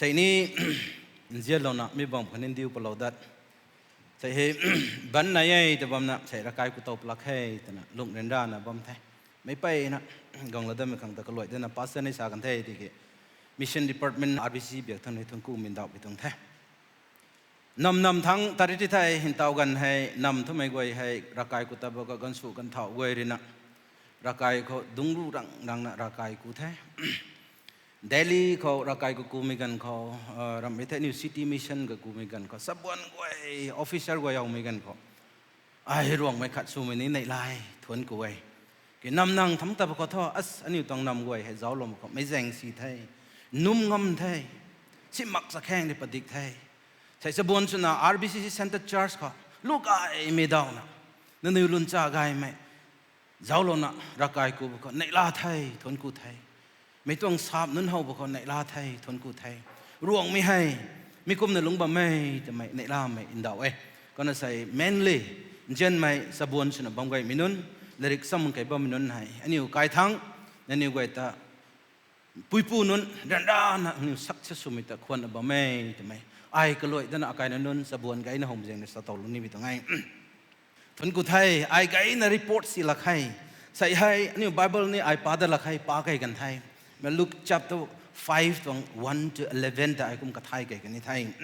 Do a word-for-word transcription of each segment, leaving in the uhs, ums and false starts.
Tei ni nzianlouna mi bam khatni ndiu palou dat. Sei hei, ban nai e ta bamna, sei ravkai ku tow palak khe twna lung ryanrana bam the. Meic peyna guang la datmei khang ta kaluai datna pastor ni sa kan the tiki, mission department R B C biak thang ni thun ku min daw pi tuang the. Nam nam thangc tari ti thei, ntaw ganv hei nam thumei guay hei ravkai ku tat bam khou ganv sw ganv thau guay ruina ravkai khou dungc ru rang rangna ravkai ku the. Delhi khou ravkai ku kumei ganv khou, ramhmei the aniu city mission ka kumei ganv khou, sabuan guay, officer guay howmei ganv khou, ai Ruangmei khat swmei ni neihla e, thuanc ku e. Ki nam nam thangc tat bam khou thu, as, aniu tuang nam guay hei zauclou mak khou meic zaeng si the, num ngam the, si mak sa kheng di padik the. Sei sabuan swna R B C C Centre Church khou lu gaymei dawna, nangniw lun cha gaymei zauclouna ravkai ku bam khou neihla the, thuanc ku the. Mei tuang sap nunc how bam khou neihla the, thuanc ku the. Ruangmei hei mi kumna lungc bam e twmei neihlamei ndauh e. Kumna sei mainly nzianmei sabuan swna bam gaymei nunc, larik sam kei bammei nunc hei aniu kai thangc, nangniw guay ta puipu nunc ryanrana aniu success swmei ta khwanna bam e twmei, ai kaluai datna akaina nunc sabuan gayna howmei zaeng ni sa tow lung nimei tuang e. Thuanc ku the, ai gayna report si lak khe. Sei hei aniu Bible ni ai pa dat lak khe, pa kei kan the. Mei Luke chapter five tuang one to eleven ta ai kum kathay kei kan ni the.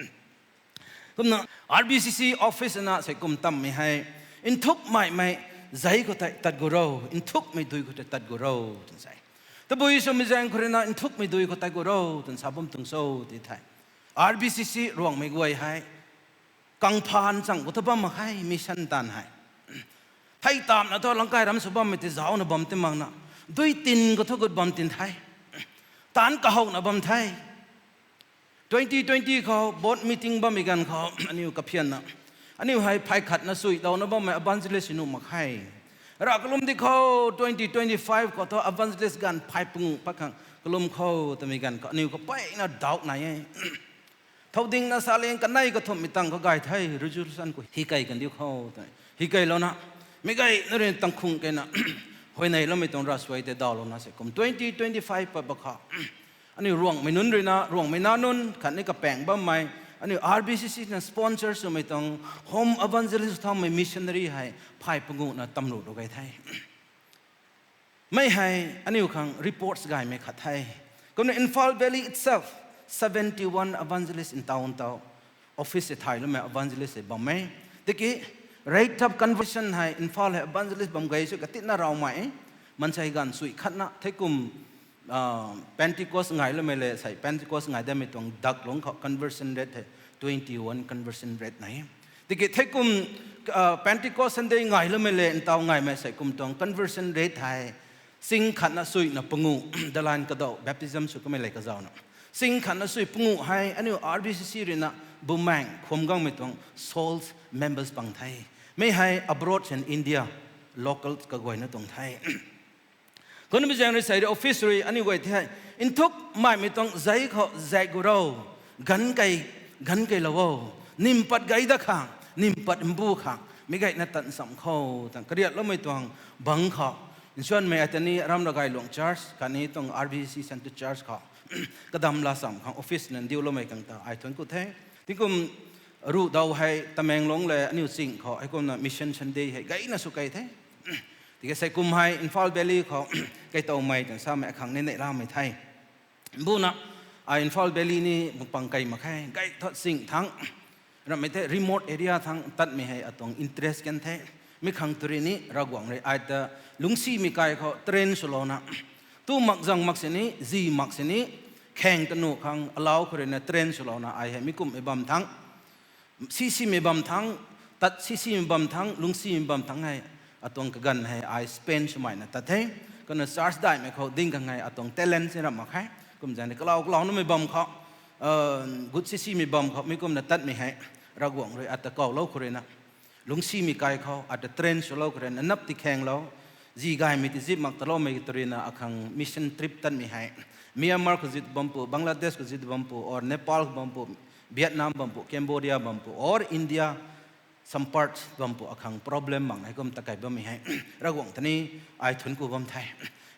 Kumna R B C C office na sei kum tammei hei, nthukmeimei zei khou tei tat gu ro, nthukmei dui khou tei tat gu ro, twna sa e. Tabui swmei zaeng khou ruina nthukmei dui khou tat gu ro twna sa bam tuang cho ti the. R B C C Ruangmei guay hei kangphaan chang khou ta bam mak khe, mission taanv hei. Thei tamna thu langkai ram sw bammei ti zaucna bam ti makna, dui tin khou thu gut bam tin the. Taanc kahowna bam the. Twenty twenty khou board meeting bammei ganv khou aniu kaphianna, aniu hei phay khatna suilouna bammei evangelist nuh mak khe. Rav kalum di khou twenty twenty-five khou thu evangelist ganv phay panguh pat khang kalum khou twmei ganv khou aniu khou peyna doubt nai e. Thow dingna sa liang kanei kathumhmei tang khou gay the, resolution khou hi kei kan diu khou twna hi keilouna, meic gayna rui tangkhung keyna huayneyloumei tuang ravsuai tei dawlouna sei kum twenty twenty-five pat bam khou aniu Ruangmei nunc ruina, Ruangmei nac nunc khatni kapaeng bammei, aniu R B C C na sponsor swmei tuang home evangelist thaumei missionary hei phay panguhna tamruh rou gay the. Mei hei aniu khang reports gaymei khat the. Kumna Imphal Valley itself, seventy-one evangelist ntaw ntaw office e thayloumei evangelist e bam e. Tiki rate of conversion hei Imphal hei evangelist bam gay sw katinna rawmei e. Mansei ganv sui khatna thei kum Pentecost ngailoumei le sei Pentecost ngai datmei tuang dak lungc khou conversion rate hei twenty-one conversion rate nai e. Tiki thei kum Pentecost Sunday ngailoumei le ntaw ngaimei sei kum tuang conversion rate hei sing khatna suina panguh, dalan kadau baptism sw kamei le kazauna, sing khatna sui panguh hei aniu R B C C ruina Bumaeng khum gangmei tuang souls members pang the. Mei hei abroad and India local kaguayna tuang the. Kumna mei zaeng rui sei rui office rui aniu guay the hei, nthukmeimei tuang zei khou zaek gu ro, ganv kei, ganv keilou o, nim pat gay dat khang, nim pat mbu khang meic gayna tat nsam khou twna kariatloumei tuang bangc khou, nsuanmei ata ni Aram Ragailuang Church khatni tuang R B C C Centre Church khou kadam la sam khang office na ndiuloumei khang ta ai thuanc ku the. Tingkum ruh daw hei Tamenglong le aniu ching khou heikumna Mission Sunday hei gayna sw kei the. Tiki sei kum hei Imphal Valley khou kaitowmei twna samei akhang ni neihlamei the. Mbuna ai Imphal Valley ni pang kei mak khe, gay thot ching thangc, ramhmei the remote area thangc tatmei hei atuang interest kan the. Mi khang turi ni Ravguangc rui ai ta lungcsimei kai khou train swlouna, tu mak zang mak sini, zi mak sini, khang ta nuh khang alau khou ruina train swlouna ai hei mi kumhmei bam thangc, sisimei bam thangc, tat sisimei bam thangc, lungcsimei bam thangc hei atuang kaganv hei ai spend swmeina tat the. Kumna church daihmei khou ding khang hei atuang talent si ramh mak khe. Kum zaeng ni kalau kalau namei bam khou, gut sisimei bam khou mi kumna tatmei hei Ravguangc rui ata kawlou khou ruina, lungcsimei kai khou ata train swlou khou ruina nap ti khanglou, zi gaymei ti zip mak taloumei tw ruina akhang mission trip tatmei hei Myanmar khou zit bam pu, Bangladesh khou zit bam pu, or Nepal khou bam pu, Vietnam bam pu, Cambodia bam pu, or India some parts bam pu akhang problem mang hei kum ta kei bammei hei Ravguangc ta ni ai thuanc ku bam the.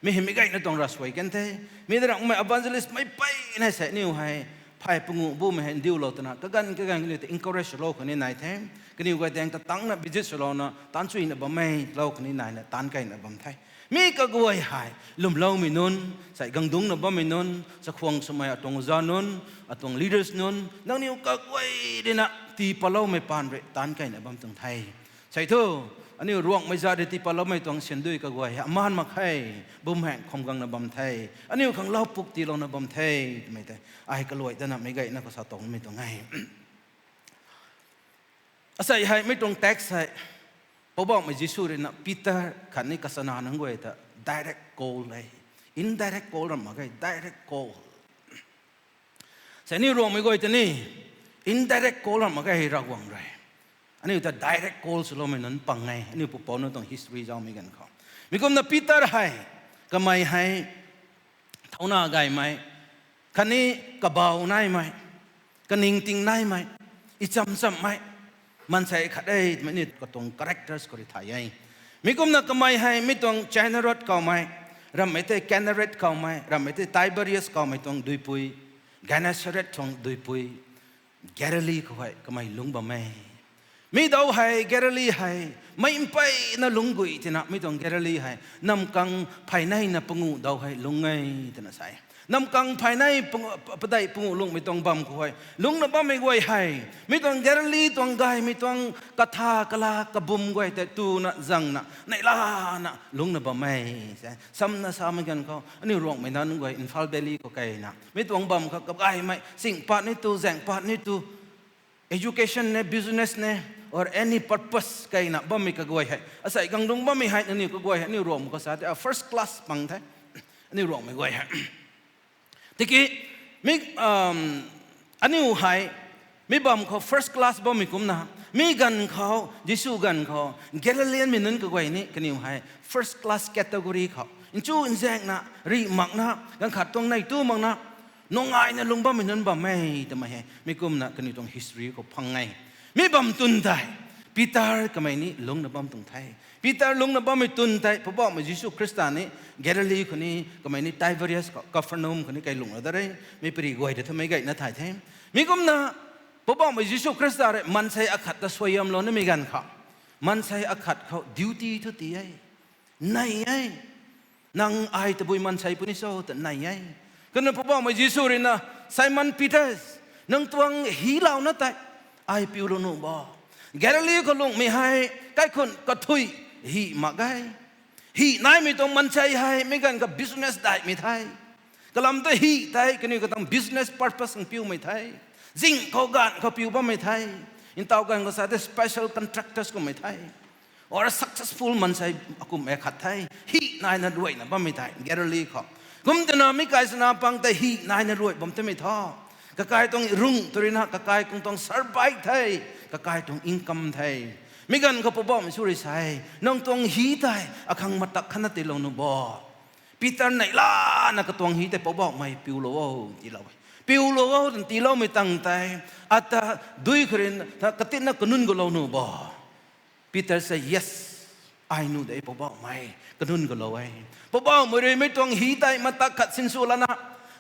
Mi hei meic gayna tuang ravsuai kan the. Mi ta rangmei evangelist mei peyna sei aniu hei phey panguh bumei hei ndiulou twna kaganv kaganv kaniw ta encourage swlou khang ni nai the. Kaniw guay daeng ta tangcna visit swlouna taanc chuina bammei lou khang ni naina taanc keyna bam the. Mi kaguay hei lwmloumei nunc, sai gangdungcna bammei nunc, chakhwang swmei atuang oja nunc, atuang leaders nunc, nangniw kaguay ruina tii patloumei paan rui taanc keyna bam tuang the. Sei thu, aniu Ruangmei zat rui tii patloumei tuang syndui kaguay hei amaan mak khe, bumhaeng khum gangna bam the, aniu khang lau puk tiilouna bam the, twmei tei ai kaluai dana meic gayna khou sa tuang mei tuang e. Asei hei mi tuang text hei Poubauhmei Jisu ruina Peter khatni kachana nunc guay ta direct call e. Indirect call ram mak ge, direct call. Sei aniu Ruangmei guay ta ni indirect call ram mak ge, Ravguangc rui aniu ta direct call swloumei nunc pang e, aniu pupouc nunc tuang history zaumei ganv khou. Mi kumna Peter hei, kamei hei thauna gaymei, khatni kabau naimei, kaningting naimei, icham chammei maansei khat e twmei ni katuang characters khou rui thay e. Mi kumna kamei hei mi tuang Gennesaret kawmei, ramhmei tei Gennesaret kawmei, ramhmei tei Tiberias kawmei tuang duipui, Gennesaret tuang duipui, Galili khou hei kamei lungc bam e. Mi dau hei Galili hei mei mpeyna lungc gui tina, mi tuang Galili hei namkang pheynei na panguh dau hei lungc e twna sa e. Namkang pheynei panguh, padeih panguh lungcmei tuang bam khou hei lungcna bammei guay hei, mi tuang Galili tuang gaymei tuang katha kala kabum guay tei tuna zangna neihlana lungcna bam e. Samna samei ganv khou aniu Ruangmei nunc guay Imphal Valley khou keyna mi tuang bam khou kagaymei sing pat ni tu, zaeng pat ni tu, education ne, business ne, or any purpose keyna bammei kaguay hei, asei gangdungc bammei hei nangniw kaguay hei aniu Ruangmei khou sa tei first class pang the, aniu Ruangmei guay hei. Tiki mi, aniu hei mi bam khou first class bammei kumna, mi ganv khou, Jisu ganv khou Galileanmei nunc kaguay ni kaniw hei first class category khou nchu nzaengna, rih makna, ganv khat tuang nei tu makna nungaina lungc bammei nunc bam e twmei hei mi kumna kaniw tuang history khou phang e. Mi bam twn tei Peter kamei ni lungcna bam tuang the. Peter lungcna bammei twn tei Poubauhmei Jisu Khrista ni Galili khou ni, kamei ni Tiberias khou, Capernaum khou ni kai lungcna da re. Mi pary guay ta thumei gayna thay the. Mi kumna Poubauhmei Jisu Khrista rui maansei akhat ta suaihiamlou nimei ganv khou, maansei akhat khou duty thu tii e, nei e. Nang ai tabui maansei puni cho ta nei e. Kumna Poubauhmei Jisu ruina, Simon Peter, nang tuang hilouna tei ai piulou nuh bo? Galili khou lungcmei hei kaikhun kathui hi mak ge. Hi naimei tuang maansei hei mi ganv khou business daihmei the. Kalam ta hi tei kaniw katuang business purpose khang piumei the. Zing khou ganv khou piu bammei the. Ntaw ganv khou sa tei special contractors kummei the. Or successful maansei akum e khat the. Hi naina ruaina bammei the Galili khou. Kum twna mi kai swna pang tei hi naina ruai bam twmei thu, kakai tuang rung tw ruina kakai kung tuang survive the, kakai tuang income the. Mi ganv khou Poubauhmei Jisu rui sa e, nang tuang hi tei akhang matak khatna tiilou nuh bo? Peter neihlana katuang hi tei Poubauhmei piulou o, tiilou e. Piulou o twna tiiloumei tang tei, ata dui khou rui ta katitna kanunc gulou nuh bo? Peter sa, yes, ai nuh de Poubauhmei, kanunc gulou e. Poubauhmei rui mi tuang hi tei matak khat sinsw lana,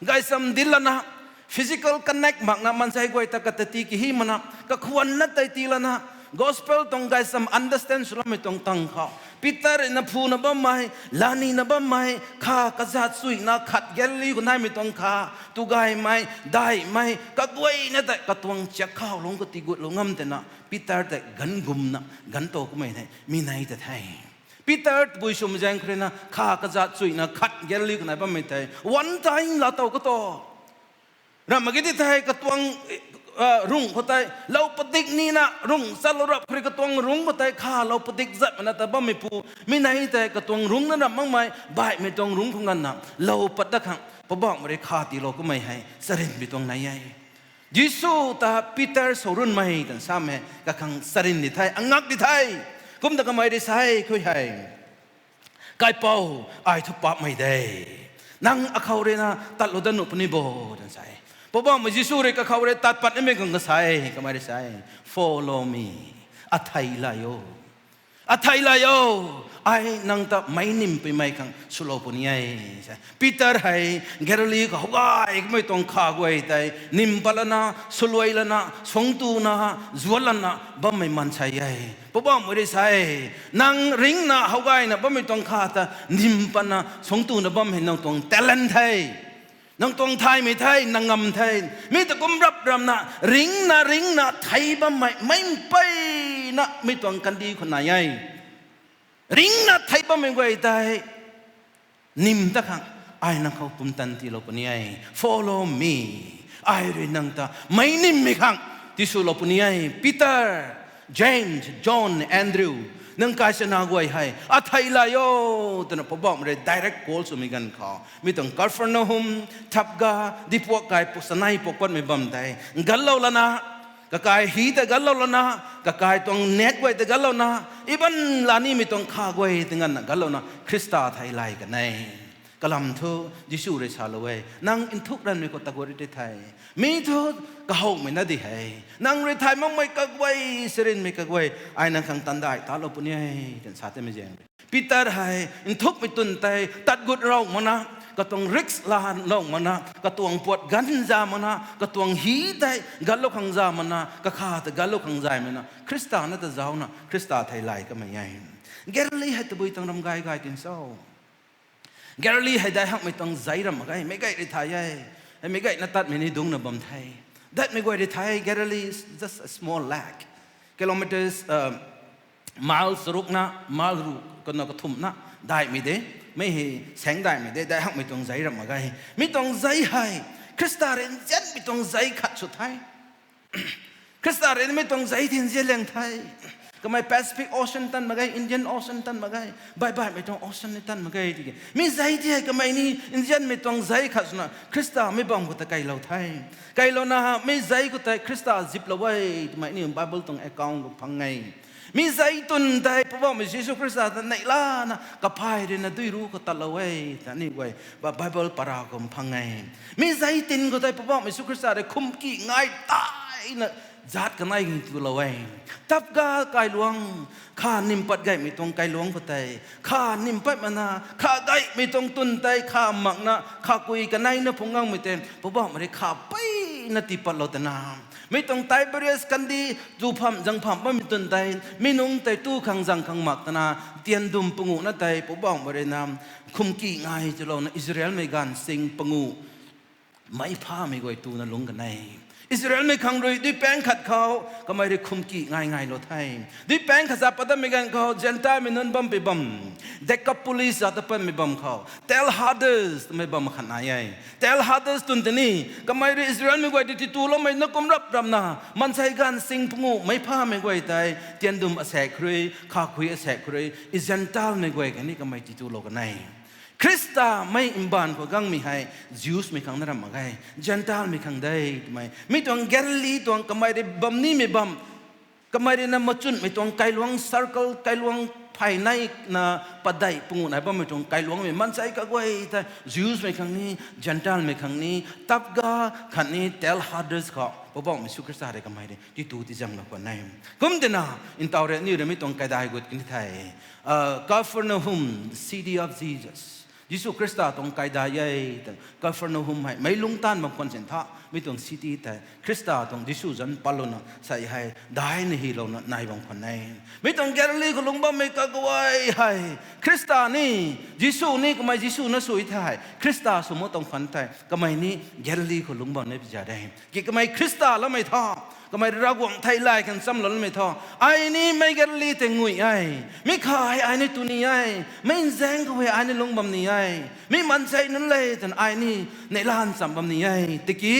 gaysam dil lana, physical connect makna maansei guay ta katati kahi makna, kakhwanna tei tii lana, gospel tuang gaysam understand swloumei tuang tang khou, Peter ruina phuna bammei, lanina bammei kha kazat chuina khat Galili khou naimei tuang kha, tu gaymei, daihmei kaguayna tei katuang chiak khou lungc katiigutlou ngam tena Peter tei ganv gumna ganv tow kummei hei mi nei ta the. Peter tabui swmei zaeng khou ruina kha kazat chuina khat Galili khou nai bammei tei one time laatow kho tu, ramh mak ge ti thei katuang rung khou tei lou padik nina rung chatlou rap khou rui katuang rungc khou tei khalou padik zat mana ta bammeipu, mi nei tei katuang rungc na ramh makmei baihmei tuang rungc khou nganvna lou pat dat khang Poubauhmei rui kha tiilou kummei hei charynmei tuang nei e. Jisu ta Peter sourunmei tan samei kakhang charyn di the, angak di the. Kum ta kamei rui sa e, khui hei, Kaipouc, ai thu paapcmei de. Nang akhou ruina tatlou dat nuh puni bo, tan sa e. Poubauhmei Jisu rui kakhou rui tat pat nimei khang kasa e, kamei rui sa e, Follow me. Athei lay o. Athei lay o, ai nang ta meic nim puimei khang swlou puni e. Peter hei Galili khou howgay kamei tuang kha guay tei nim pat lana, swluai lana, suangctuna, zuat lana bammei maansei e. Poubauhmei rui sa e, nang ringcna howgayna bammei tuang kha ta nim patna suangctuna bam hei nang tuang talent the. Nang tuang thaymei the, nang ngam the. Mi ta kum rap ramna, ringcna, ringcna thei bammei, meic mpeyna mi tuang kandih khou nai e. Ringcna thei bammei guay tei nim ta khang, ai nang khou pumtan tiilou puni e. Follow me. Ai rui nang ta meic nimmei khang tiswlou puni e. Peter, James, John, Andrew, nang kai sana guay hei athei lay o, twna Poubauhmei rui direct call swmei ganv khou, mi tuang Capernaum, Thapga, dipuak kai pu sanei puak patmei bam tei gatlou lana, kakai hi tei gatlou lana, kakai tuang net guay tei gatlou lana, even lanimei tuang kha guay tei nganvna gatlou lana Khrista thei lay kan e. Kalam thu Jisu rui salou e, nang nthuk ranmei khou tagut ri the. Mi thu kahowmei na di hei. Nang rui thay makmei kaguay, sirinmei kaguay, ai nang khang tandai talou puni e, twna sa temei zaeng rui Peter hei nthukmei twn tei tat gut rou makna, katuang risk laalou makna, katuang puat ganv za makna, katuang hi tei gatlou khang za makna, kakha tei gatlou khang zaymei na, Khrista na ta zauna, Khrista thei lay kamei e. Galili hei tabui tuang ram gay gay tin so. Galili hei dai hakmei tuang zei ram mak ge, meic gay rui thay e. Hei meic gayna tatmei ni dungcna bam the. Datmei guay rui thay, Galilee is just a small lake. Kilometers, mile charukna, mile ruh kana kathumhna daihmei de. Mei hei saengdaihmei de, dai hakmei tuang zei ram mak ge. Mi tuang zei hei Khrista rui nzianmei tuang zei khat sw the. Khrista rui mi tuang zei ti nzian liang the. Kamei Pacific Ocean tan mak ge, Indian Ocean tan mak ge, baih baihmei tuang ocean ni tan mak ge tiki, mi zei ti hei kamei ni nzianmei tuang zei khat swna Khrista mi bam khou ta keylou the. Keylouna mi zei khou tei Khrista ziplou e twmei aniu Bible tuang account khou phang e. Mi zei twn tei Poubauhmei Jisu Khrista ta neihlana kaphay ruina dui ru khou tatlou e ta aniu guay Bible para khou phang e. Mi zei tin khou tei Poubauhmei Jisu Khrista rui khumki ngai taina zaat kanei gin tulou e. Tapga kailuang, kha nim pat gaymei tuang kailuang khou tei, kha nim pat makna, kha gaymei tuang twn tei kha makna, kha kui kaneina phungc ngangmei tei Poubauhmei rui kha peina tiipatlou twna, mi tuang Tiberias kandih tu pham zang pham bammei twn tei mi nungc tei tu khang zang khang mak twna, tiandum panguhna tei Poubauhmei rui na khumki ngai tiilouna Israelmei gaanv sing panguh meic phamei guay tuna lungc kan e. Israelmei khang rui duipaeng khat khou kamei rui khumki ngai ngailou the. Duipaeng khat za pat datmei ganv khou Gentilmei nunc bam pei bam, Decapolis za ta patmei bam khou Tel Hades twmei bam khat nai e. Tel Hades twn tei ni kamei rui Israelmei guay ti tituloumei na kum rap ramna, maansei gaanv sing panguh meic phamei guay tei tiandum asaekc khou rui, kha kui asaekc khou rui, Gentilmei guay khatni kamei titulou kan e. Khristamei mbaanv khou gangmei hei Jewsmei khang na ram mak ge, Gentilmei khang de twmei. Mi tuang Galili tuang kamei rui bam nimei bam, kamei rui na machunmei tuang kailuang circle, kailuang phey nei na padeih panguh nai bammei tuang kailuangmei maansei kaguay tei Jewsmei khang ni, Gentilmei khang ni, Tapga khatni Tel Hades khou Poubauhmei Jisu Khrista rui kamei rui titu tizanglou kan e. Kum tina, ntaw rui aniu rui mi tuang kaidai gut kan the. Capernaum, the city of Jesus. Jisu Khrista tuang kaidai e ta, Capernaum hei meic lungc taanv bam khwan sin tha, mi tuang city tei Khrista tuang Jisu zanc patlouna sei hei daina hylouna nai bam khwan e. Mi tuang Galili khou lungc bammei kaguay hei Khrista ni, Jisu ni, kamei Jisu na sw thei, Khrista sw mak tuang khwan thei kamei ni Galili khou lungc bam ni pi za de. Ki kamei Khrista loumei tho, kamei Ravguangc thei lay khang nchamlou loumei tho. Ai ni meic Galili tei ngui e. Mi kha hei ai ni tu ni e. Meic nzaeng khou hei ai ni lungc bam ni e. Mi maansei nunc le twna ai ni neihla ncham bam ni e. Tiki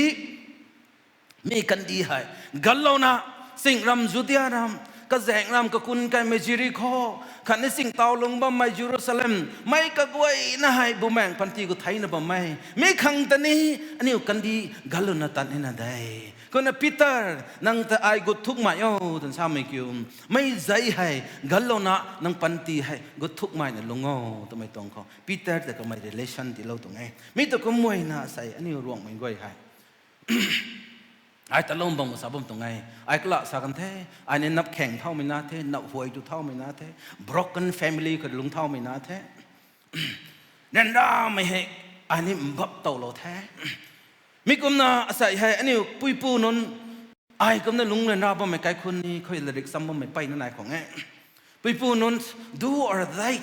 mi kandih hei gatlouna, chingram Judia ram, kazaeng ram kakun kaimei Jerikho, khatni chingtaw lungc bammei Jerusalem, meic kaguayna hei Bumaengh Panty khou theina bam e. Mi khang ta ni aniu kandih gatlouna tat nina de. Kumna Peter, nang ta ai gut thukmei o twna samei kiu, meic zei hei gatlouna nang panty hei gut thukmeina lungc o twmei tuang khou Peter ta kamei relation tiilou tuang e. Mi ta kumna sei aniu Ruanghmei guay hei Ai talou bam sa bam tuang e. Ai kala sa kan the. Ai ni nap kheng thaumei na the, nap huay tu thaumei na the, broken family khou lungc thaumei na the. Ryanramei hei ai ni mbap tow lou the. Mi kumna asei hei aniu puipu nunc, ai kumna lungc ryanra bammei kaikhun ni khou larik cham bammei mpeyna nai khang e. Puipu nunc, do or die.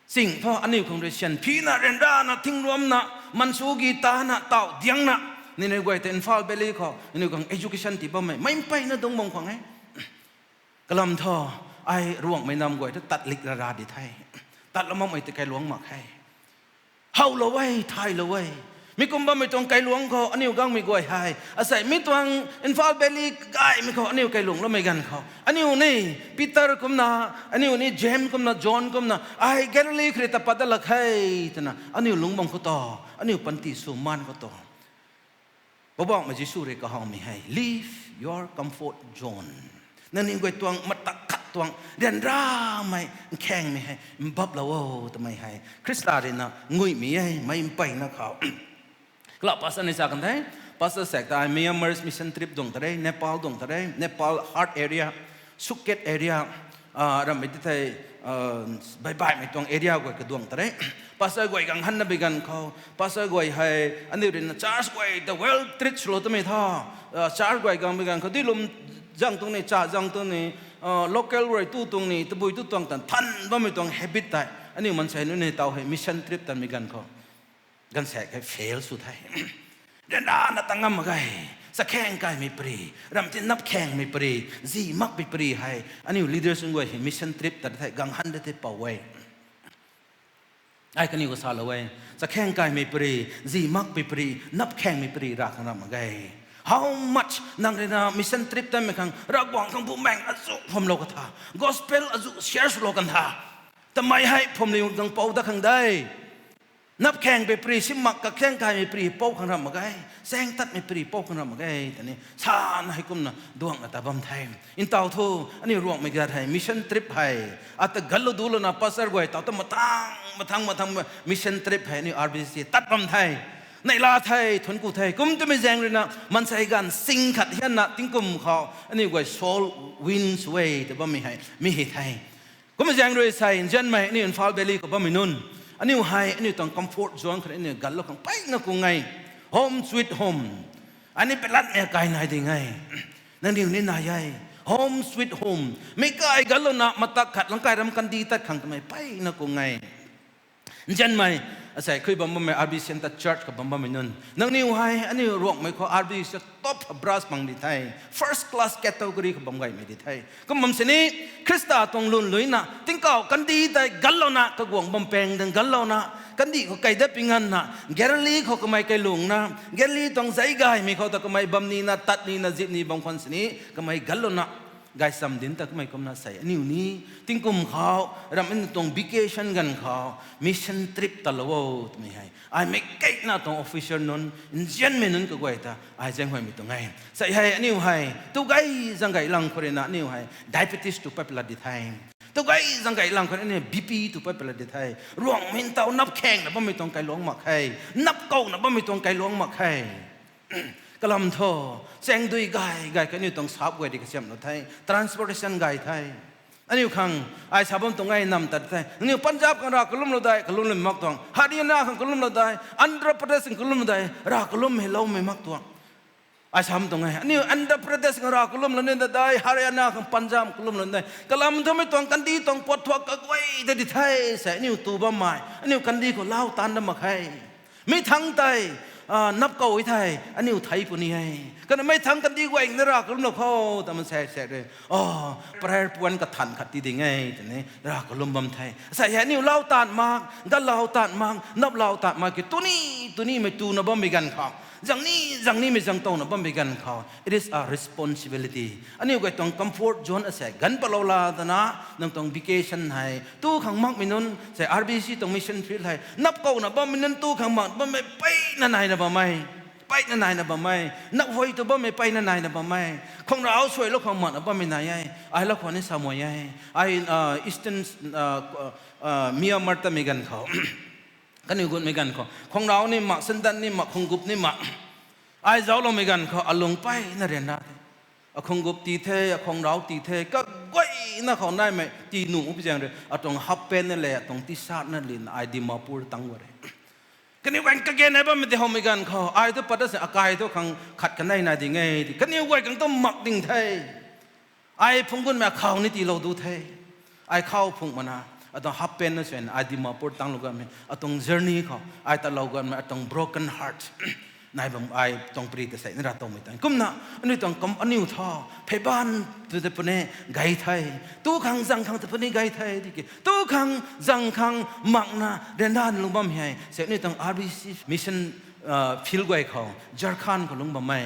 Ching thu aniu khang rui syan phina ryanrana, thingruamna, mansugi tana, tau diangna, nini guay ta Imphal Valley khou aniu khang education tii bammei mei mpeyna dungc bam khang e. Kalam thu, ai Ruangmei nam guay ta tat lik rara di the. Tat lamamei ta kailuangc mak khe. Howlou e, thaylou e. Mi kum bammei tuang kailuangc khou aniu gangmei guay hei, asei mi tuang Imphal Valley gaymei khou aniu kailuangc loumei ganv khou, aniu ni Peter kumna, aniu ni James kumna, John kumna, ai Galili khou rui ta pat dat lak khe, twna aniu lungc bam khou ta, aniu panty sw maan khou ta, Poubauhmei Jisu rui kahawmei hei, leave your comfort zone. Nangniw guay tuang matak khat tuang ryanramei nkhengmei hei mbaplou o twmei hei Khrista rui na nguimei e, mei mpeyna khou. Kala pastor ni sa kan the, pastor sek ta ai Myanmar mission trip duang ta re, Nepal duang ta re, Nepal hard area, Sukhet area, ah, rammei ti thei, ah, baibaihmei tuang area guay kaduang ta re. Pastor guay gang hanna bi ganv khou, pastor guay hei aniu rui na church guay ta well treat swlou twmei tha, ah, church guay gang bi ganv khou dui lum zang tuang ni, cha zang tuang ni, ah, local guay tu tuang ni, tabui tu tuang tan than bammei tuang habit tei aniu maansei nunc ni taw hei mission trip tanmei ganv khou ganvsaekc hei fail sw the. Ryanrana ta ngam mak ge. Chakheng kaimei pary, ramtin nap khengmei pary, zi makpui pary hei aniu leaders nunc guay hei mission trip ta thei gang han da tei pou e. Ai kaniw khou salou e, chakheng kaimei pary, zi makpui pary, nap khengmei pary rav khang ram mak ge. How much nang rui na mission trip tanmei khang Ravguangc khang bumaengc azuh phwamlou ka tha, gospel azuh share swlou kan tha, tamei hei phwamling gang pou dat khang de. Nap khengpui pary, zi mak, kakheng kaimei pary pou khang ram mak ge, chaeng tatmei pary pou khang ram mak ge, tani sana hei kumna duangna ta bam the. Ntaw thu, aniu Ruangmei gat hei mission trip hei ata ganlou dulouna pastor guay taw ta mathang mathang mathang mission trip hei aniu R B C tat bam the. Neihla the, thuanc ku the, kum twmei zaeng rui na maansei ganv sing khat hianna tingkum khou aniu guay soul win sw e ta bammei hei mi hei the. Kummei zaeng rui sei nzianmei aniu Imphal Valley khou bammei nunc, aniu hei aniu tuang comfort zone khou aniu ganlou khang mpeyna kung e. Home sweet home. Ani palatmei kai nai ding e. Nangniw ni nai e. Home sweet home. Meic kai ganlouna matak khat lang kai ram kandih tat khang twmei mpeyna kung e. Nzianmei, asei khui bam bammei R B C Center Church khou bam bammei nunc, nangniw hei aniu Ruangmei khou R B C top brass mang di the, first class category khou bam gaymei di the. Kum bam sini, Khrista tuang lun luina tingkauh kandih tei ganlouna, kaguang bam pang dang ganlouna, kandih khou kai dat pi nganvna, Galili khou kamei kailungna, Galili tuang zei gaymei khou ta kamei bam nina, tat nina, zip ni bam khwan sini kamei ganlouna, gaychamv dinc ta kamei kumna sei aniu ni tingkum khou ram aniu tuang vacation ganv khou mission trip talou o twmei hei ai meic kaina tuang officer nunc, nzianmei nunc kaguay ta ai zaenghuaymei tuang e. Sei hei aniu hei tu gay zaeng gay lang khou rui na aniu hei diabetes tu pat pala di the. Tu gay zaeng gay lang khou rui aniu BP tu pat pala di the. Ruangmei ntaw nap khengna bammei tuang kailuangc mak khe. Nap kouna bammei tuang kailuangc mak khe. Kalam thu, chaengdui gay gay kha aniu tuang sap guay di kasiamhlou the, transportation gay the. Aniu khang, ai sa bam tuang e nam tat the. Aniu Punjab khang rav kalumlou dai, kalumlou mak tuang. Haryana khang kalumlou dai, Andhra Pradesh khang kalumlou dai, rav kalum hei loumei mak tuang. Ai sa bam tuang e. Aniu Andhra Pradesh khang rav kalumlou ni dai, Haryana khang Punjab kalumlou dai. Kalam thumei tuang kandih tuang puat thuak kaguay ta di the, sei aniu tu bammei. Aniu kandih khou lau taanv da mak khe. Mei thangc tei, ah, nap kou e thei, aniu thei puni e. Kana mei thangc kandih guay na rav kalumlou khou, ta maansei sek rui, oh, prayer point kathan khat ti ding e, tini rav kalum bam the. Sei hei aniu lau taanv mak, ganlou taanv mak, nap lau taanv mak ki, tuni, tunimei tuna bammei ganv khou, zangni, zangnimei zang towna bammei ganv khou, it is a responsibility. Aniu guay tuang comfort zone asei ganv palou la tana, nang tuang vacation hei tu khang makmei nunc, sei R B C tuang mission field hei nap kouna bammei nunc tu khang mak bammei mpeyna naina bam e. Mpeyna naina bam e. Nap huay tu bammei mpeyna naina bam e. Khwangrau suailou khang makna bammei nai e. Ai lou khwan ni sa mui e. Ai, ah, Eastern, ah, ah, Myanmar tamei ganv khou, kaniw gutmei ganv khou khwangrau ni mak, sandan ni mak, khwanggup ni mak, Ai zaucloumei ganv khou alung peyna ryanra the. Akhang gup ti the, akhang rau ti the, kaguayna khou naimei ti nuh pi zaeng rui, atuang half pant na le, atuang t-shirt na lin, ai Dimapur tang gua re. Kaniw guay kage nai bammei di howmei ganv khou, ai tu pat da se akai tu khang khat kanei nai ding e di. Kaniw guay khang tu mak ding the. Ai phungc gunmei akhau ni tiilou du the. Ai khau phungc mana, atuang half pant na swn, ai Dimapur tang lou ganmei, atuang journey khou, ai talou ganmei, atuang broken heart. Nai bam ai tuang pari ta sei na ra towmei tang. Kumna, aniu tuang kam aniu tho, pheyban tu te puni gay the. Tu khang zang khang te puni gay the, di ki. Tu khang zang khang makna, ryanra lung bam hei. Se aniu tuang R B C mission, ah, field guay khou, Jharkhand khou lungc bam e.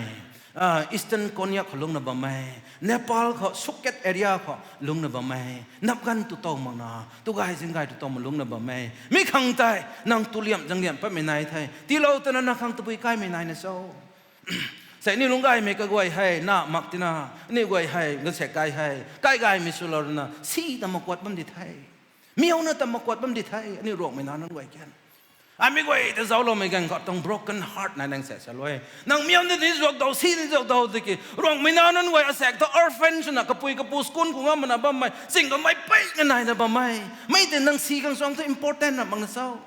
Ah, Eastern Konyak khou lungcna bam e. Nepal khou Suket area khou lungcna bam e. Nap ganv tu tow makna, tu gay zing gay tu tow ma lungcna bam e. Mi khang tei, nang tu liam zang liam patmei nai the. Tiilou twna nang khang tabui kaimei naina cho. Sei aniu lungc gaymei kaguay hei, na mak tina, aniu guay hei, ganvsaekc kai hei, kai gaymei swlou runa, si ta makuat bam di the. Miauna ta makuat bam di the, aniu Ruangmei nac nunc guay kan. Ai mi guay ta zaucloumei ganv khou tuang broken heart nai nang se salou e. Nang miauna ni zuak dau, si ni zuak dau di ki, Ruangmei nac nunc guay asaekc thu orphan swna kapui kapu school khou ngam mana bammei, ching kamei peyna naina bam e. Mei tei nang si khang suang thu important na makna cho.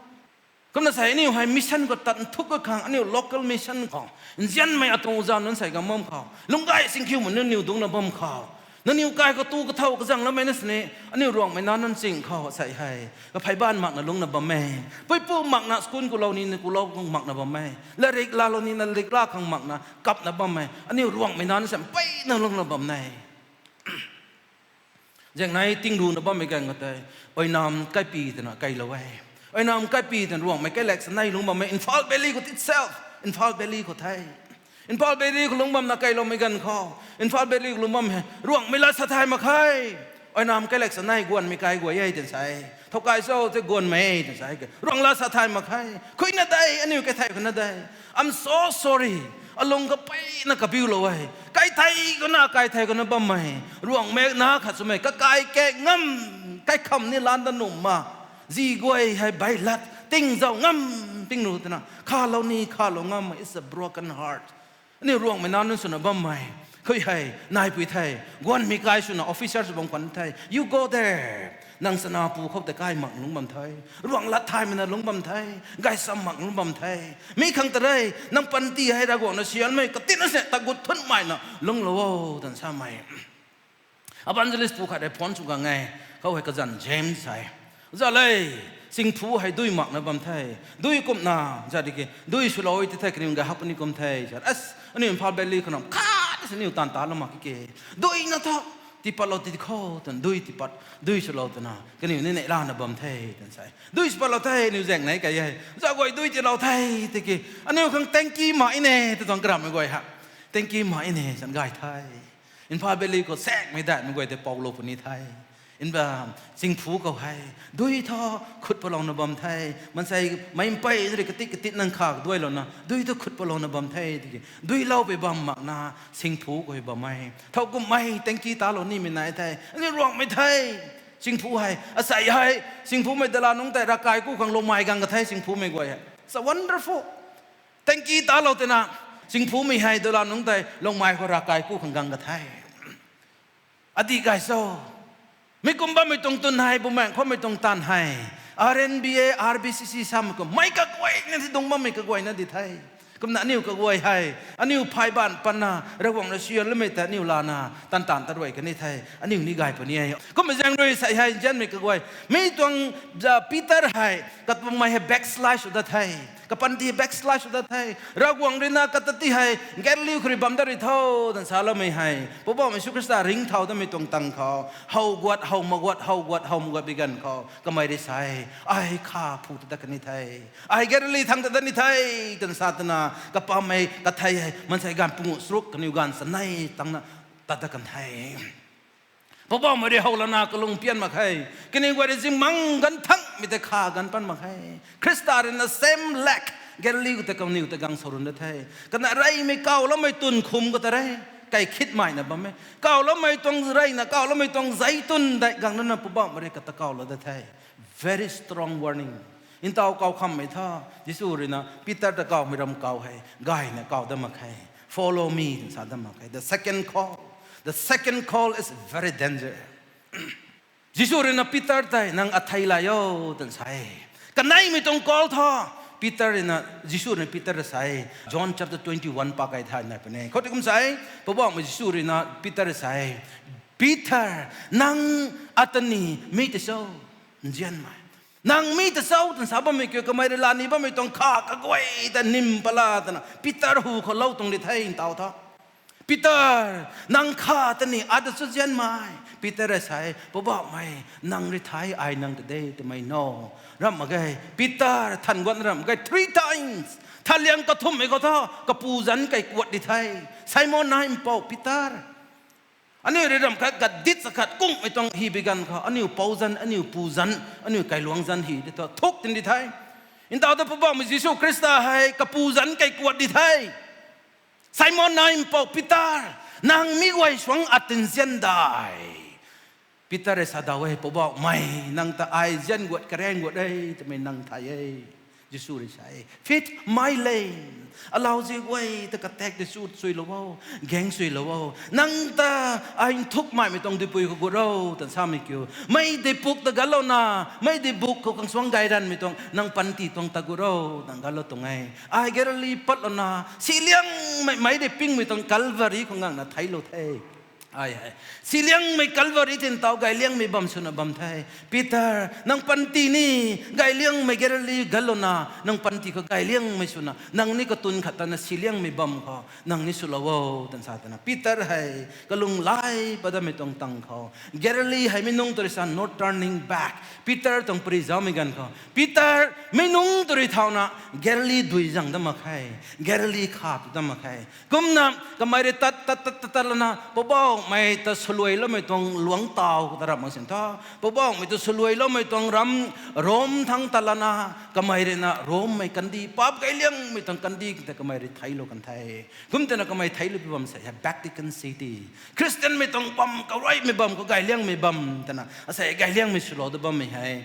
Kumna sei aniu hei mission khou tat nthuk ka khang, aniu local mission khou nzianmei atuang uza nunc sei gang bam khou, lungc gay singkhiumei nunc niw dungcna bam khou, nangniw kai khou tu kathow kazang lamei na sini, aniu Ruangmei nac nunc ching khou sei hei kapheyban makna lungcna bam e. Puipu makna school kulou nina kulou khang makna bam e. Latrik laalou nina latrik laa khang makna kapna bam e. Aniu Ruangmei nac nunc sei mpeyna lungcna bam e. Zaengnei tingruna bammei ganv khou tei, Oinam kaipi twna kailou e. Oinam kaipi twna Ruangmei kailak sanei lungc bam e, Imphal Valley khou itself, Imphal Valley khou the. Imphal Valley khou lungc bamna kailoumei ganv khou, Imphal Valley khou lungc bam hei, Ruangmei lat sa thay mak khe. Oinam kailak sanei guanmei kai guay e twna sa e. Thow kai cho tei guanmei e twna sa e ke. Ruang lat sa thay mak khe. Khuina de, aniu kai thei khou na de. I'm so sorry. Alung kapeyna kabiulou e. Kai thei khou na, kai thei khou na bammei, Ruangmei nac khat swmei kakai kak ngam, kaikham ni lan da nuh ma, zi guay hei bailat tingzau ngam, tingru twna khalou ni khalou ngam, it's a broken heart. Aniu Ruangmei nac nunc swna bammei, khui hei naipui the, guanmei kai swna officer sw bam khwan the, you go there. Nang chana pu khou tei kai mak lungc bam the. Ruang lat thaymei na lungc bam the. Gaysam mak lungc bam the. Mi khang ta re, nang panty hei Ravguangc na sianmei katina se tagut thunmei na lungclou o, twna samei. Evangelist pu khat hei phone sw gang e, khou hei kazanc James hei. Za le, singphu hei dui makna bam the. Dui kumna, za di ki, dui swlou ti the, kaniw gay hap ni kum the. As, aniu Imphal Valley khou nam, khat se aniu taanv ta lou mak ki ke. Dui na tho, tipatlou ti khou, twna dui tipat, dui swlou twna, kaniw ni neih lana bam the, twna sa e. Dui swpatlou the, aniu zaengnei kai e. Za guay dui tiilou the, tiki, aniu khang tanki mak e ne, tw tuang karamhmei guay ha. Tanki mak e ne, san gay the. Imphal Valley khou saekmei daihmei guay tei poulou puni the. Inba, singphu khou hei, dui thu khut palouna bam the. Maansei meic mpey rui katit katit nang kha kaduailouna, dui thu khut palouna bam the, tiki. Duilou pui bam makna, singphu khou hei bam e. Thow kummei, tanki talou nimei nai the. Aniu Ruangmei the. Singphu hei, asei hei, singphumei dala nungc tei ravkai ku khang lungmei gang ka the, singphumei guay hei. So wonderful. Tanki talou twna, singphumei hei dala nungc tei lungmei khou ravkai ku khang gang ka the. Adi gay cho. Mi kum bammei tuang twn hei, bumaengc khoumei tuang taanv hei, R N B A, R B C C samei kum, mei kaguayna ti dungc bammei kaguayna di the. Kumna aniu kaguay hei, aniu pheyban patna, Ravguangc rui sian lumei ta aniu lana, tan tan ta rui kan ni the, aniu ni gay puni e. Kumna zaeng rui sei hei, nzianmei kaguay, mi tuang, za, Peter hei, katuangmei hei backslide sw dat the. Kapanty backslide sw dat the. Ravguangc rui na kata ti hei, Galilee khou rui bam dat rui tho, twna saloumei hei. Poubauhmei Jisu Khrista ringcthau datmei tuang tang khou, how guat, how maguat, how guat, how maguat bi ganv khou, kamei rui sa e, ai kha phu ta dat kan ni the. Ai Galilee thangc ta dat ni the, twna sa twna, kapammei kathei hei, maansei ganv pungu charuk, kaniw ganv chanei tangna, tat dat kan the. Poubauhmei rui how lana kalung pian mak khe. Kaniw guay rui zingmang ganv thangmei tei kha ganv pan mak khe. Khrista rui na same lake, Galilee khou tei kaniw ta gang sa run dat the. Kana reymei kawloumei twn khum khou ta re, kai khitmeina bam e. Kawloumei tuang reyna, kawloumei tuang zei twn dei gang nana Poubauhmei rui kata kawlou dat the. Very strong warning. Ntaw kaw khammei tha, Jisu rui na Peter ta kawmei ram kaw hei, gayna kaw dat mak khe. Follow me, twna sa dat mak khe. The second call. The second call is very danger. Jisu rui na Peter tei, nang athei lay o, twna sa e. Kaneimei tuang call tha. Peter rui na, Jisu rui na Peter ta sa e. John chapter twenty-one pa kai tha nai puni. Khou tei kum sa e, Poubauhmei Jisu rui na Peter ta sa e. Peter, nang ata ni mi ta cho? Nzianmei. Nang mi ta cho, twna sa bammei kiu kamei rui laa ni bammei tuang kha kaguay ta nim pala twna Peter hu khou lou tuang di the ntaw tha. Peter, nang kha ta ni ata cho nzianmei? Peter rui sa e, Poubauhmei, nang rui thay ai nang ta de twmei no. Ramh mak ge, Peter than guan ramh mak ge, three times. Thanliang kathumhmei khou tha, kapu zanc kai kuat di the. Simon nai mpouh Peter. Aniu rui ramh khat, khat dit sa khat kungmei tuang hi bi ganv khou, aniu pou zanc, aniu pu zanc, aniu kailuang zanc hi di thu, thuk tin di the. Ntaw ta Poubauhmei Jisu Khrista hei kapu zanc kai kuat di the. Simon nai mpouh Peter, nang mi guay suang ata nzian dai? Peter rui sa daw e, Poubauhmei, nang ta ai nzian guat, karaeng guat e twmei nang thay e. Jisu rui sa e, feed my lamb. Alauziu guay ta katak di chu suilou o, gaeng suilou o. Nang ta ai nthukmaimei tuang dipui khou gut ro, twna samei kiu. Mei dipuk ta ganlouna, mei dipuk khou kang suang gay ranmei tuang, nang panty tuang ta gut ro, nang ganlou tuang e. Ai Galili patlouna, siliangmei mei dei pingmei tuang Calvary khou ngangna theilou the. Ai hei. Siliangmei Calvary tin tau gayliangmei bam swna bam the. Peter, nang panty ni gayliangmei Galili ganlouna, nang panty khou gayliangmei swna, nang ni katun khat tana siliangmei bam khou, nang ni swlou o, twna sa tana. Peter hei, kalung lai pat datmei tuang tang khou. Galili hei mi nung tu rui sa no turning back. Peter tuang pari zaumei ganv khou. Peter, mi nung tu rui thauna, Galili dui zang dat mak khe. Galili kha tu dat mak khe. Kumna, kamei rui tat, tat, tat, tat, tat lana, Poubauhmei ta swluailoumei tuang luangc tau khou ta ramh mak sin tho. Poubauhmei ta swluailoumei tuang ram, Rom thangc tat lana, kamei rui na Rommei kandih, paap gayliangmei tuang kandih ta kamei rui theilou kan the. Kum twna kamei theilou pi bam sei hei Vatican City. Khristianmei tuang bam, karuaimei bam khou gayliangmei bam twna, asei gayliangmei swlou dat bammei hei.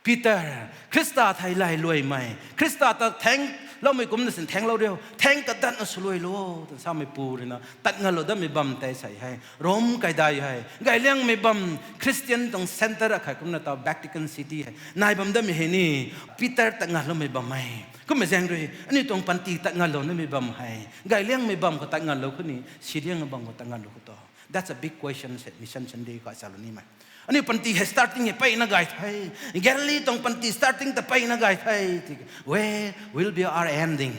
Peter, Khrista thei lay luaimei, Khrista ta thaengloumei kumna sin thaenglou riu, thaeng kadatna swluailou o, twna samei pu rui na, tat ngalou datmei bam tei sei hei, Rom kaidai hei, gayliangmei bam, Khristian tuang centre akhat kumna tau Vatican City hei, nai bam datmei hei ni, Peter tat ngalloumei bam e. Kummei zaeng rui, aniu tuang panty tat ngalou namei bam hei, gayliangmei bam khou tat ngalou khou ni, siliangmei bam khou tat ngalou khou tho. That's a big question, said Mission Sunday khou salou nimei. Aniu panty hei starting hei peyna gay the. Galili tuang panty starting ta peyna gay the. Where will be our ending?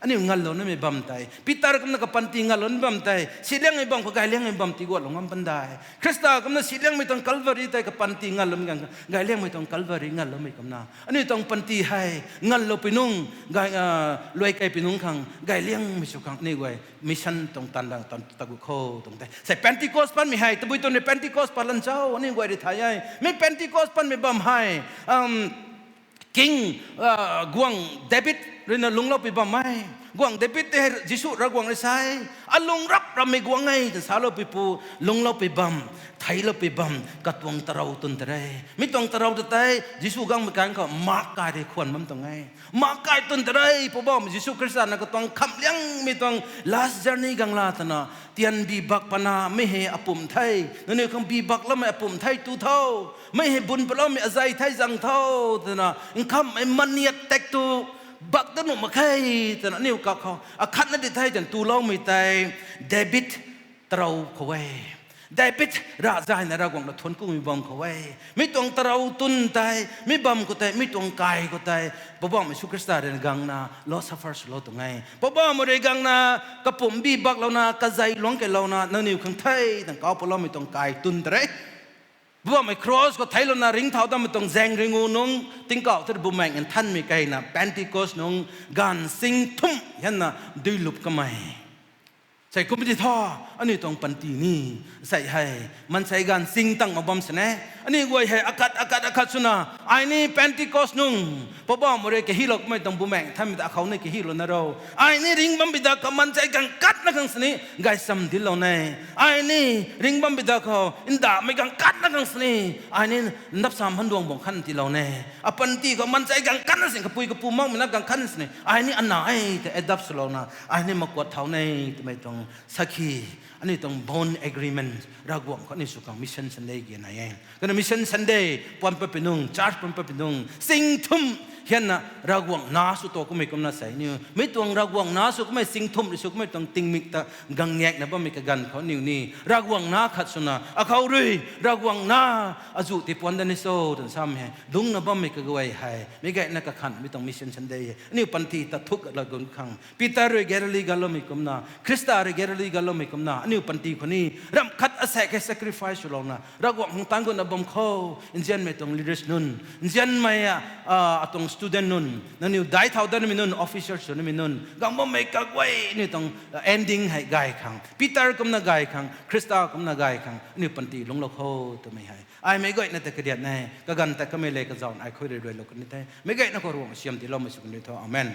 Aniu ngalou namei bam tei. Peter kumna kapanty ngalou namei bam tei. Siliangmei bam khou gayliangmei bam tiguatlou ngam pan dai. Khrista kumna siliangmei tuang Calvary tei kapanty ngaloumei ganv, gayliangmei tuang Calvary ngaloumei kumna. Aniu tuang panty hei ngalou pi nung, gay, luai kei pi nung khang, gayliangmei sw khang ni guay. Mission tuang tan dang tan tagut khou tuang tei. Sei Pentecost panmei hei, tabui tuang ni Pentecost pat lan cho, aniu guay rui thay e. Mi Pentecost panmei bam hei, King, guang David rui na lungclou pi bam e. Guang David tei hei Jisu Ravguangc rui sa e. Alung rap rammei guang e, twna salou pi pu, lungclou pi bam, theilou pi bam, katuang tarou twn ta re. Mi tuang tarou ta tei, Jisu gangmei kan khou, mak kai rui khwan bam tuang e. Mak kai twn ta re, Poubauhmei Jisu Khrista na katuang khamliangmei tuang last journey gang la twna, tian bi bak pana, mei hei apumc the, nangniw khang bi bakloumei apumc the tu tho, mei hei bun paloumei azei the zang tho, twna, nkhamhmei maniat tak tu, bak dat nuh mak khe, twna aniu kak khou, akhatna di the twna tuloumei tei, David tarou khou e. David ravzaina Ravguangc na thuanc kumei bam khou e. Mi tuang tarou twn tei, mi bam khou tei, mi tuang kai khou tei, Poubauhmei Jisu Khrista rui gangna, Lord Supper swlou tuang e. Poubauhmei rui gangna, kapumc bi baklouna, kazei luang keylouna, nangniw khang the, twna kau paloumei tuang kai twn ta re. Poubauhmei cross khou theiclouna ringcthau datmei tuang zaeng ringu nung, tingkauh thei bumaengh nthanmei keyna, Pentecost nung, gaanv sing thumh hianna, duilup kamei. Sei kum ti tho, aniu tuang panty ni, sei hei, maansei ganv sing tang mak bam sini. Aniu guay hei akat, akat, akat swna, ai ni Pentecost nung, Poubauhmei rui kahilou kummei tuang bumaengh thaymei ta akhou ni kahilou na ro. Ai ni ringc bam bi da khou maansei ganv katna khang sini, gaychamv dinclou ne. Ai ni ringc bam bi da khou, ndauhmei ganv katna khang sini, ai ni ndap sam handuang buang khan tiilou ne. Apanty khou maansei ganv katna sini, kapui kapu makmei na ganv katna sini, ai ni ana e ta adapt swlouna, ai ni makuat thau ne, twmei tuang sakhi, aniu tuang bond agreement, Ravguangc khou aniu sw khang Mission Sunday ge nai e. Kana Mission Sunday, puan pat pi nung, church puan pat pi nung, sing thumh hianna Ravguangc na sw ta kummei kumna sei aniu. Mi tuang Ravguangc na sw kummei sing thumh rui sw kummei tuang tingmik ta gangngakna bammei kaganv khou aniu ni Ravguangc na khat swna, akhou rui Ravguangc na azuh ti puan da ni cho, twna samei hei. Dungcna bammei kaguay hei. Meic gayna kakhan mi tuang Mission Sunday hei. Aniu panty ta thuk la gun khang. Peter rui Galili ganloumei kumna, Khrista rui Galili ganloumei kumna, aniu panty khou ni, ramh khat asaekc hei sacrifice swlouna, Ravguangc khang tan gutna bam khou, nzianmei tuang leaders nunc, nzianmei, a, atuang student nunc, nangniw dai thau datmei nunc, officers swmei nunc, gang bammei kaguay ni tuang, a, ending hei gay khang, Peter kumna gay khang, Khrista kumna gay khang, aniu panty lungclou kho twmei hei. Ai meic gayna ta kariat ne, kaganv ta kamei le kazauh ai khou rui ruailou kan ni the. Meic gayna khou Ravguangc siam tiiloumei sw kan ni tho. Amen.